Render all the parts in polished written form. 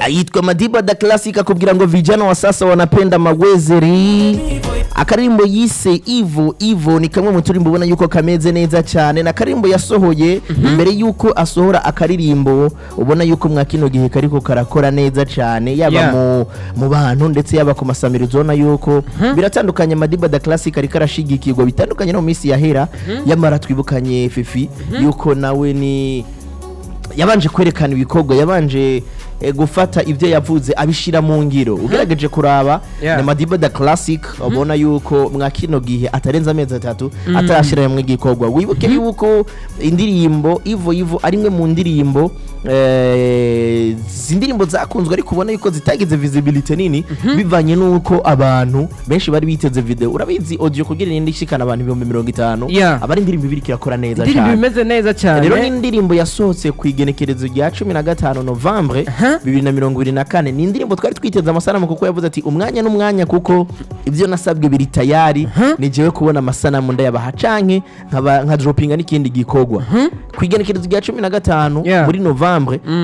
Yitwa Madiba da Classic, akubwira ngo vijana wa sasa wanapenda mawezeri. Akarimbo yise Ivo Ivo ni kamwe mu turimbo ubona yuko kameze neza cyane, na karimbo yasohoye imbere yuko asohora akaririmbo ubona yuko mwa kino gihe kariko karakora neza cyane, yaba mu bantu ndetse yaba ku masamirizo, ubona yuko biratandukanye. Madiba da Classic ariko arashigikirwa bitandukanye no mu minsi yahera. Yamara twibukanye Fifi yuko nawe ni yabanje kwerekana ibikorwa, yabanje gufata ibyo yavuze abishira mu ngiro. Ugerageje kuraba na Madiba da Classic, ubona yuko mwa kino gihe atarenze amezi 3 atarashira mu igikorwa. Wibuke yuko indirimbo Ivo Ivo ari imwe mu ndirimbo zindirimbo zakunzwe, ariko ubona yuko zitagize visibility nini bivanye nuko abantu benshi bari biteze video. Urabizi, audio kugira nindi ishikana abantu 50,000 aba ari indirimbo ibiri kirakora neza indirimbo cyane. Imeze neza cyane. Rero ni indirimbo yasohotse ku igenekerezo rya 15 Novembre 2024. Ni indirimbo twari twiteze amasanamu, kuko yavuze ati umwanya n'umwanya, kuko ibyo nasabwe biri tayari, ni jewe kubona amasanamu ndayabaha canke nkaba nka dropinga n'ikindi gikorwa ku igenekerezo rya 15 muri Novembre.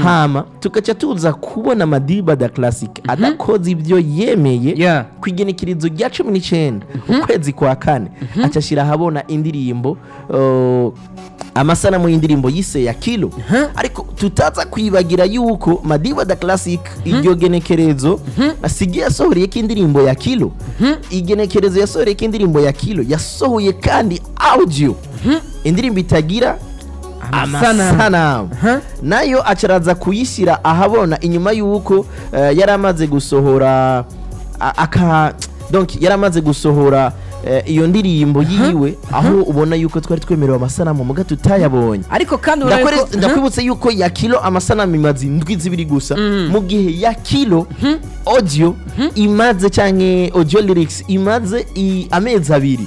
Hama tugaca tuza kubona Madiba da Classic adakoze ibyo yemeye ku igenekerezo rya 19 ukwezi kwa kane, aca ashira ahabona indirimbo, amasanamu y'indirimbo yise ya Kilo. Ariko tutaza kwibagira yuko Madiba da Classic iryo genekerezo asigiye yasohoreye ko indirimbo ya Kilo, igenekerezo yasohoreye ko indirimbo ya Kilo, yasohoye kandi audio, indirimbo itagira amasanamu. Amasanamu nayo acaraza kuyishyira ahabona inyuma y'uko yari amaze gusohora aka, donc yari amaze gusohora iyo ndirimbo yiwe, aho ubona yuko twari twemerewe amasanamu muga tutayabonye. Ariko kandi urabona ko Ndakwibutse yuko ya Kilo amasanamu imaze indwi 2 gusa, mu gihe ya Kilo audio imaze, canke audio lyrics imaze amezi 2,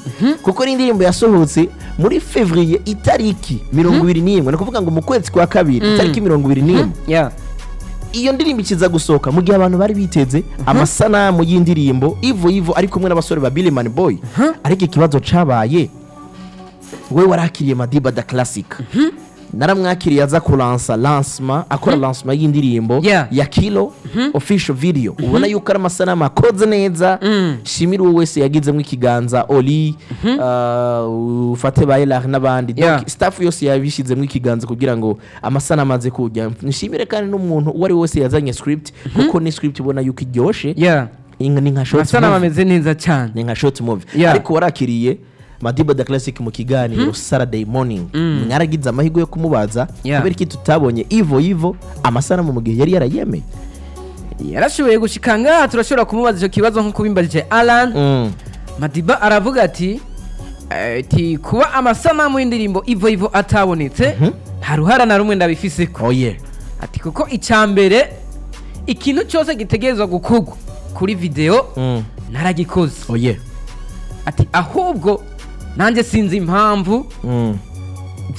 kuko ni indirimbo yasohotse muri février itariki 21, ni ukuvuga ngo mu kwezi kwa kabiri itariki 21. Iyo ndirimbo ikiza gusohoka mu gihe abantu bari biteze amasanamu y'indirimbo Ivo Ivo ari kumwe n'abasore ba Billy Man Boy. Ariko ikibazo cabaye, we warakiriye Madiba da Classic, naramwakiriye aza kulansa lancement, akora lancement y'indirimbo ya Kilo official video, ubona yuko ari amasanamu akoze neza. Shimira uwo wese yagizemo ikiganza, Oli, ufate ba Elar n'abandi. Donc staff yose yabishizemo ikiganza kugira ngo amasanamu aze kujya. Nshimire kandi n'umuntu uwo ari we wese yazanye script, kuko ni script ubona yuko iryoshe. Ni nka short amasanamu movie. Ameze neza cyane. Ni nka short movie. Ariko warakiriye Madiba da Classic mu kiganiro Saturday Morning, mwaragize amahirwe yo kumubaza kubera iki tutabonye Ivo Ivo amasanamu mu gihe yari yarayemeye. Yarashoboye gushika ngaha, turashobora kumubaza icyo kibazo nk'uko bimbajije Alan. Madiba aravuga ati kuba amasanamu y'indirimbo Ivo Ivo atabonetse, nta ruhara na rumwe ndabifiseko. Oh yeah. Ati kuko icya mbere, ikintu cyose gitegerezwa gukorwa kuri video naragikoze. Oh yeah. Ati ahubwo nanjye sinzi impamvu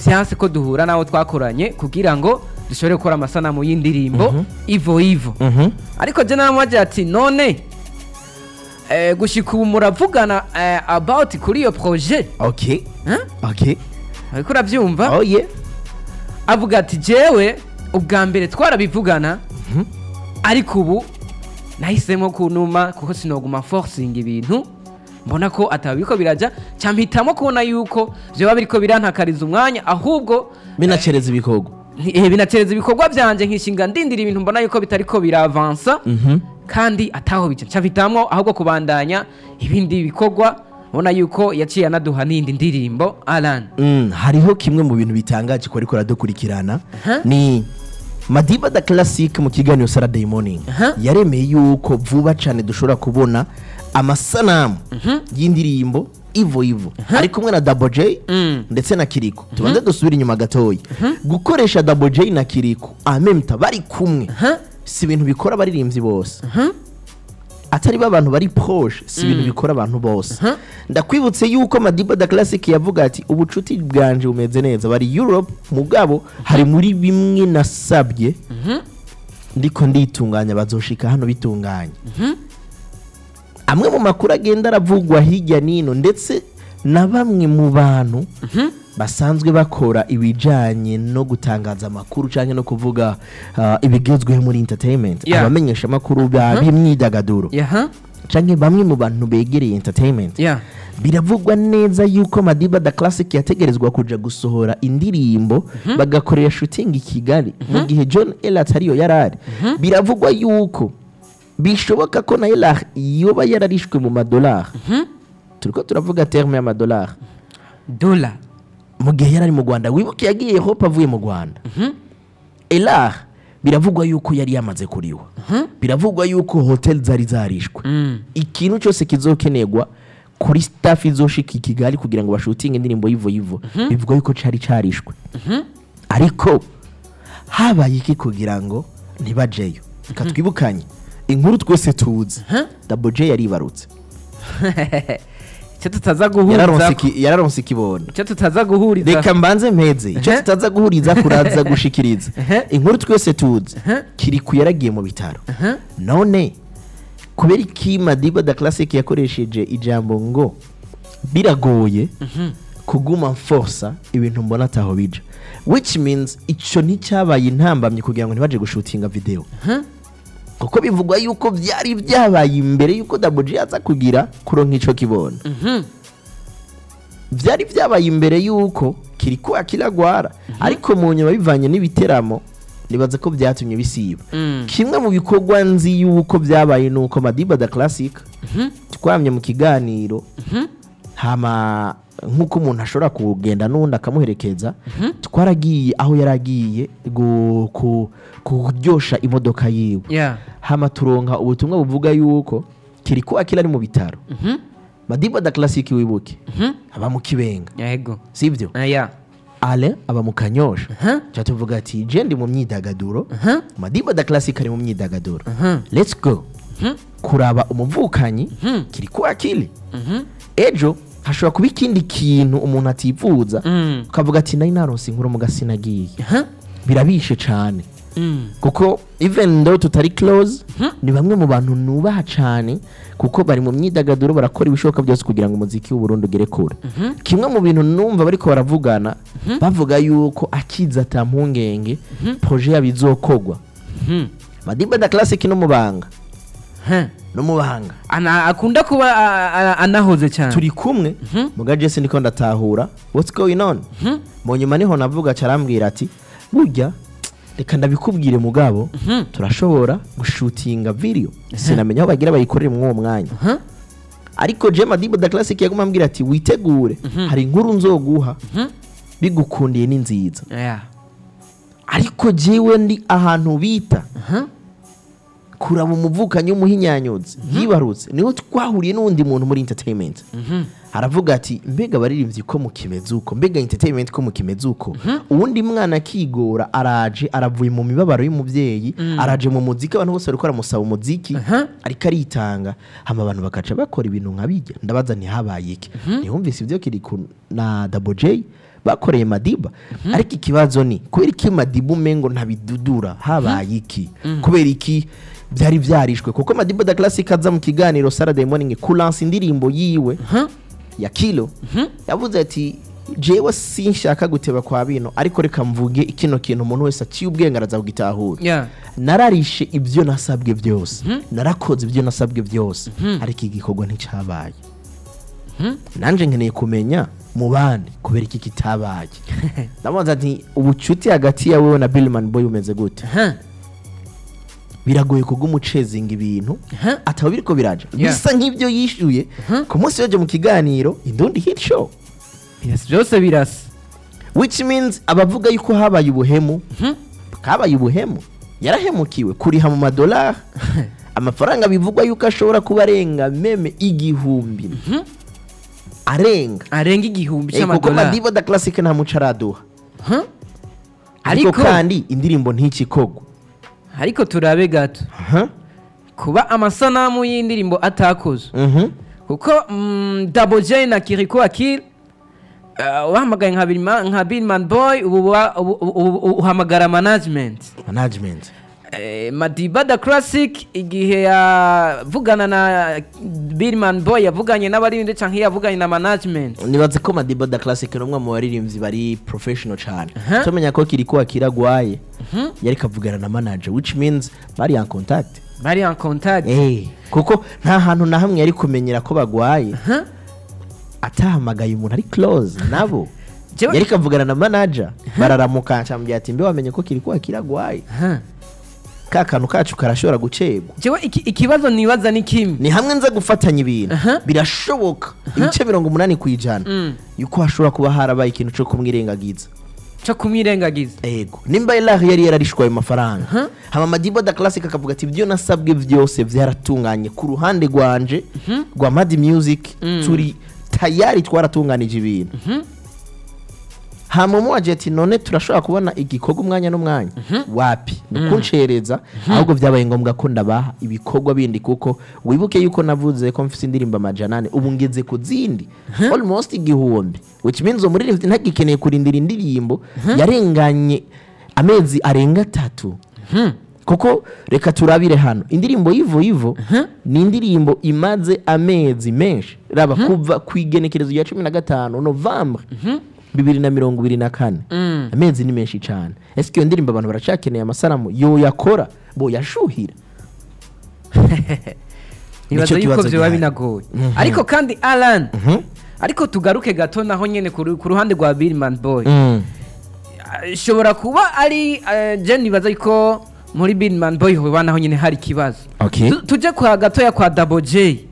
vyanse ko duhura nawo twakoranye kugira ngo dushobore gukora amasanamu y'indirimbo Ivo Ivo. Ariko je naramwaje ati none gushika ubu muravugana about kuri iyo projet? Huh? Okay. Ariko urabyumva? Oh yeah. Avuga ati jewe ubwa mbere twarabivugana, ariko ubu nahisemo kunuma kuko sinoguma forcing ibintu mbona ko atabiko biraja, mpitamo kubona yuko vyoba biriko birantakariza umwanya, ahubwo binacereza ibikorwa. Binacereza ibikorwa byanje, nkishinga ndindira ibintu mbona yuko bitariko biravansa kandi ataho bica, nca ahubwo kubandanya ibindi bikorwa. Ubona yuko yaciye anaduha n'indi ndirimbo, Alan. Hariho kimwe mu bintu bitangaje ko ariko aradukurikirana, ni Madiba da Classic mu kiganiro Saturday Morning yaremeye yuko vuba cyane dushobora kubona amasanamu y'indirimbo Ivo Ivo ari kumwe na Double J ndetse na Kiriko. Tubanze dusubire inyuma gatoya. Gukoresha Double J na Kiriko amemta bari kumwe si ibintu bikora abaririmbyi bose, atari ba bantu bari proche, si ibintu bikora abantu bose. Ndakwibutse yuko Madiba da Classic yavuga ati ubucuti bwanje bumeze neza, bari Europe, mugabo hari muri bimwe nasabye ndiko nditunganya, bazoshika hano bitunganye. Amwe mu makuru agenda aravugwa hirya nino, ndetse na bamwe mu bantu Basanzwe bakora ibijanye no gutangaza amakuru canke no kuvuga ibigezweho muri entertainment, abamenyesha amakuru b'imyidagaduro canke bamwe mu bantu begereye entertainment, biravugwa neza yuko Madiba the Classic yategerezwa kuja gusohora indirimbo, bagakorera shooting i Kigali mu gihe John Elat ariyo yarari. Biravugwa yuko bishoboka ko na Elat yoba yararishwe mu madolari, turiko turavuga terme y'amadolari, Dola. Mu gihe yarari mu Rwanda. Wibuke yagiye Hope avuye mu Rwanda. Elat biravugwa yuko yari yamaze kuriwa, biravugwa yuko hotel zari zarishwe, ikintu cyose kizokenerwa kuri staff izoshika i Kigali kugira ngo bashutinge indirimbo yivo yivo, bivugwa yuko cari carishwe. Ariko habaye iki kugira ngo ntibajeyo? Reka twibukanye inkuru twese tuzi: Double J yaribarutse. Icyo tutaza guhuriza Yararonse ikibondo. Icyo tutaza guhuriza. Reka mbanze mpeze icyo tutaza guhuriza, kuraza gushikiriza inkuru twese tuzi. Kiriku yaragiye mu bitaro. None kubera iki Madiba the Classic yakoresheje ijambo ngo biragoye kuguma mforsa ibintu mbona ataho bija, which means ico nticyabaye intambamye kugira ngo ntibaje gushutinga video, kuko bivugwa yuko byari byabaye imbere yuko Double J aza kugira kuronka ico kibondo, byari byabaye imbere yuko Kiriko akiragwara, ariko mu nyuma bivanye n'ibiteramo nibaza ko byatumye bisiba. Kimwe mu bikorwa nzi yuko byabaye nuko Madiba the Classic twamye mu kiganiro, hama nk'uko umuntu ashobora kugenda n'undi akamuherekeza, twaragiye aho yaragiye kuryosha imodoka yiwe, hama turonka ubutumwa buvuga yuko Kiriko akira ari mu bitaro. Madiba the Classic, wibuke, aba mu Kibenga, sibyo? Ale aba mu Kanyosha. Ca tuvuga ati je ndi mu myidagaduro, Madiba the Classic ari mu myidagaduro, let's go kuraba umuvukanyi Kiriko akili. Ejo hashobora kuba ikindi kintu umuntu ativuza, ukavuga ati nari naronse inkuru muga sinagiye. Birabishe cane, kuko even though tutari close, ni bamwe mu bantu nubaha cane, kuko bari mu myidagaduro, barakora ibishoboka byose kugira ngo umuziki w'u Burundi ugere kure. Kimwe mu bintu numva bariko baravugana, bavuga yuko akiza ata mpungenge, projet yabo izokogwa. Madiba the Classic no mubanga, no mubanga. Akunda kuba anahoze cyane. Turi kumwe muga Jesse, ndiko ndatahura what's going on. Mu nyuma niho navuga, carambwira ati burya reka ndabikubwire mugabo, turashobora gushutinga video. Sinamenya aho bagira bayikorere muri uwo mwanya, ariko je Madiba the Classic yaguma ambwira ati witegure, hari inkuru nzoguha, bigukundiye ni nziza. Ariko jewe ndi ahantu bita kuraba umuvukanyi w'umuhinyanyuzi yibarutse, niho twahuriye n'uwundi muntu muri entertainment, aravuga ati mbega abaririmbyi ko mukimeze uko, mbega entertainment ko mukimeze uko, uwundi mwana akigora, araje, aravuye mu mibabaro y'umubyeyi, araje mu muziki, abantu bose bariko baramusaba umuziki, ariko aritanga, hama abantu bakaca bakora ibintu nka bijya. Ndabaza ntihabaye iki? Ntihumvise ibyo Kiriku na Double J bakoreye Madiba? Ariko ikibazo ni kubera iki Madiba umengo ntabidudura? Habaye iki? Kubera iki byari byarishwe? Kuko Madiba the Classic aza mu kiganiro Saturday Morning kulansa indirimbo yiwe ya Kilo, yavuze ati jewe sinshaka guteba kwa bino, ariko reka mvuge kino kintu, umuntu wese aciye ubwenge araza kugitahura. Nararishe ibyo nasabwe byose, narakoze ibyo nasabwe byose, ariko igikorwa nticyabaye. Nanje nkeneye kumenya mu bandi kubera iki kitabaye. Ndamubaza nti ubucuti hagati yawe na Billman Boy umeze gute? Biragoye kuguma ucezinga ibintu ataba biriko biraja. Bisa nk'ibyo yishyuye ku munsi w'ejo mu kiganiro Indundi Hit Show. Birasa, byose birasa. Which means abavuga yuko habaye ubuhemu, kabaye ubuhemu, yarahemukiwe kuriha mu madolari, amafaranga bivugwa yuko ashobora kuba arenga même 1000, arenga. Arenga 1000 Kuko cy'amadolari. Madiba the Classic nta muco araduha, ariko Ariko kandi indirimbo ntikikogwa. Ariko turabe gato kuba amasanamu y'indirimbo atakozwe, kuko Double J na Kiriko Akil, wahamagaye nka Billman Boy, ubu uhamagara management. Management. Madiba da Classic igihe yavugana na Billman Boy, yavuganye n'abaririmbyi canke yavuganye na management? Nibaze ko Madiba da Classic ni umwe mu baririmbyi bari professional cyane. Tumenya ko Kirikou Akili agwaye, yari kavugana na manager, which means bari en contact. Bari en contact. Kuko nta hantu na hamwe yari kumenyera ko bagwaye atahamagaye umuntu ari close nabo. Yari kavugana na manager, bararamuka, acambye ati: "Mbe wamenye ko Kirikou Akili agwaye? Ka kantu kacu karashobora gucegwa." Jewe ikibazo nibaza ni kimwe. Ni hamwe nza gufatanya ibintu, birashoboka ibice 80% yuko hashobora kuba harabaye ikintu cyo kumwirengagiza. Cyo kumwirengagiza. Ego, nimba Elah yari yararishwa ayo mafaranga, hama Madiba da Classic akavuga ati: "Ibyo nasabwe byose byaratunganye ku ruhande rwanje rwa Madi Music, turi tayari, twaratunganije ibintu." Hama umuwaje ati: "None turashobora kubona igikorwa umwanya n'umwanya?" "Wapi, ni kuncereza, ahubwo byabaye ngombwa ko ndabaha ibikorwa bindi, kuko wibuke yuko navuze ko mfite indirimbo 400, ubu ngeze ku zindi almost 1000," which means umuririmbyi ntagikeneye kurindira indirimbo yarenganye amezi arenga 3. Kuko reka turabire hano, indirimbo Ivo Ivo ni indirimbo imaze amezi menshi. Raba, kuva ku igenekerezo rya 15 Novembre 2024, amezi ni menshi cyane. Ese iyo ndirimbo abantu baracakeneye amasanamu yoyakora bo yashuhira? Nibaza Nicyo yuko kibazo vyoba gihari. binagoye. Ariko kandi Alan, ariko tugaruke gato naho nyene ku ruhande rwa Billman Boy, ishobora kuba ari je nibaza yuko muri Billman Boy hoba naho nyene hari ikibazo. Tuje kwa gatoya kwa Double J.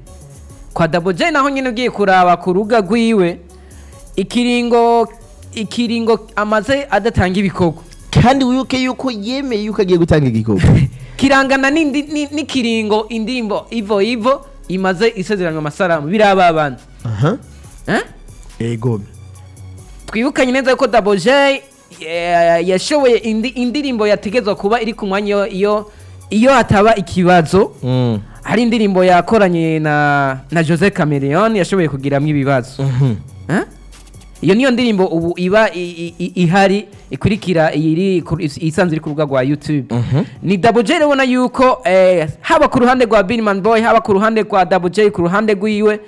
Kwa Double J naho nyene, ugiye kuraba ku rubuga rwiwe, ikiringo amaze adatanga ibikorwa, Kandi wibuke yuko yemeye yuko agiye gutanga igikorwa, kirangana n'ikiringo indirimbo Ivo Ivo imaze isezeranywa amasaramu, biraba abana. Eh? Ego. Twibukanye neza ko Double J yashoboye indirimbo yategezwa kuba iri ku mwanya iyo hataba ikibazo. Hari indirimbo yakoranye na Jose Chameleone yashoboye kugiramwo ibibazo. Eh? Iyo niyo ndirimbo ubu iba ihari ikurikira iri isanzwe iri ku rubuga rwa YouTube. Ni Double J rero, ubona yuko haba ku ruhande rwa Billman Boy, haba ku ruhande rwa Double J, ku ruhande rwiwe,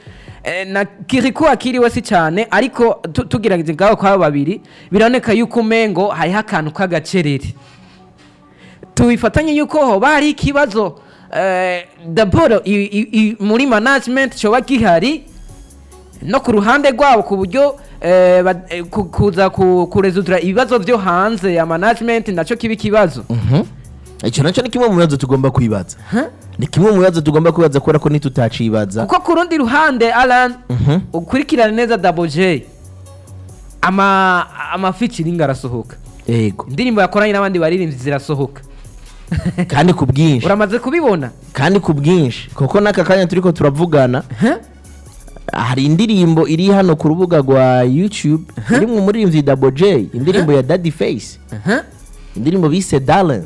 na Kirikou akiriwe si cyane, ariko tugerageje ngaho kwa babiri, biraboneka yuko umengo hariho akantu k'agacerere. Tubifatanye yuko hoba hari ikibazo d'abord muri management coba gihari no ku ruhande rwabo, ku buryo kuza kurezudura ibibazo byo hanze ya management naco kiba ikibazo. Icyo nacyo ni kimwe mu bibazo tugomba kwibaza, ni kimwe mu bibazo tugomba kwibaza, kubera ko nitutacibaza. Kuko ku rundi ruhande, Alan, ukurikirane neza Double J, ama featuring arasohoka, indirimbo yakoranye n'abandi baririmbyi zirasohoka. Kandi ku bwinshi. Uramaze kubibona. Kandi ku bwinshi, kuko n'aka kanya turiko turavugana, hari indirimbo iri hano ku rubuga rwa YouTube iri mu muririmbyi Double J, indirimbo ya Daddy Face, indirimbo bise Darling.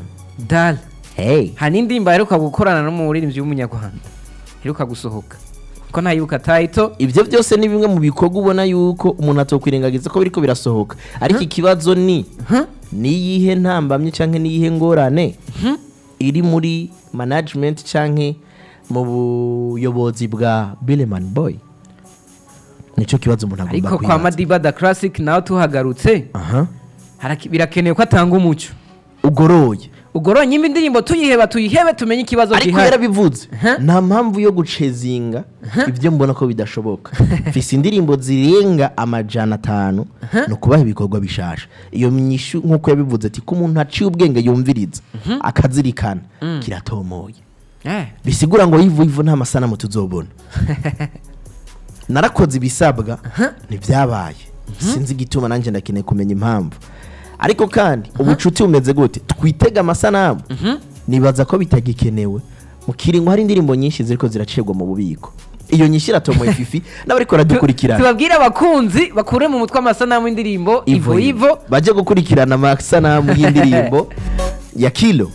Dal Hey. Hari n'indirimbo aheruka gukorana n'umuririmbyi w'umunyarwanda aheruka gusohoka, ko ntayibuka title. Ibyo byose ni bimwe mu bikorwa ubona yuko umuntu atokwirengagiza ko biriko birasohoka, ariko ikibazo ni niyihe ntambamye canke niyihe ngorane iri muri management canke mu buyobozi bwa Billman Boy? Nico kibazo umuntu agomba Ariko kwa kwibaza. Madiba da Classic nawe tuhagarutse, birakenewe ko atanga umuco ugoroye. Ugoroye. Nyimba indirimbo tuyiheba, tuyihebe, tumenye ikibazo Ariko gihari. yarabivuze: "Nta mpamvu yo gucezinga ibyo mbona ko bidashoboka. Mfise indirimbo zirenga 500, ni ukubaha ibikorwa bishasha." Iyo myishu, nk'uko yabivuze ati ko umuntu aciye ubwenge yumviriza akazirikana, kiratomoye. Bisigura ngo Ivu Ivu nta masanamu tuzobona. "Narakoze ibisabwa, ntibyabaye, sinzi igituma, nanjye ndakeneye kumenya impamvu." Ariko kandi ubucuti bumeze gute? Twitega amasanamu? Nibaza ko bitagikenewe mu kiringo hari indirimbo nyinshi ziriko ziracibwa mu bubiko. Iyo nyinshi iratomoye, Fifi n'abariko baradukurikirana. Tubabwire abakunzi bakure mu mutwe amasanamu y'indirimbo Ivo Ivo. Baje gukurikirana amasanamu y'indirimbo ya Kilo.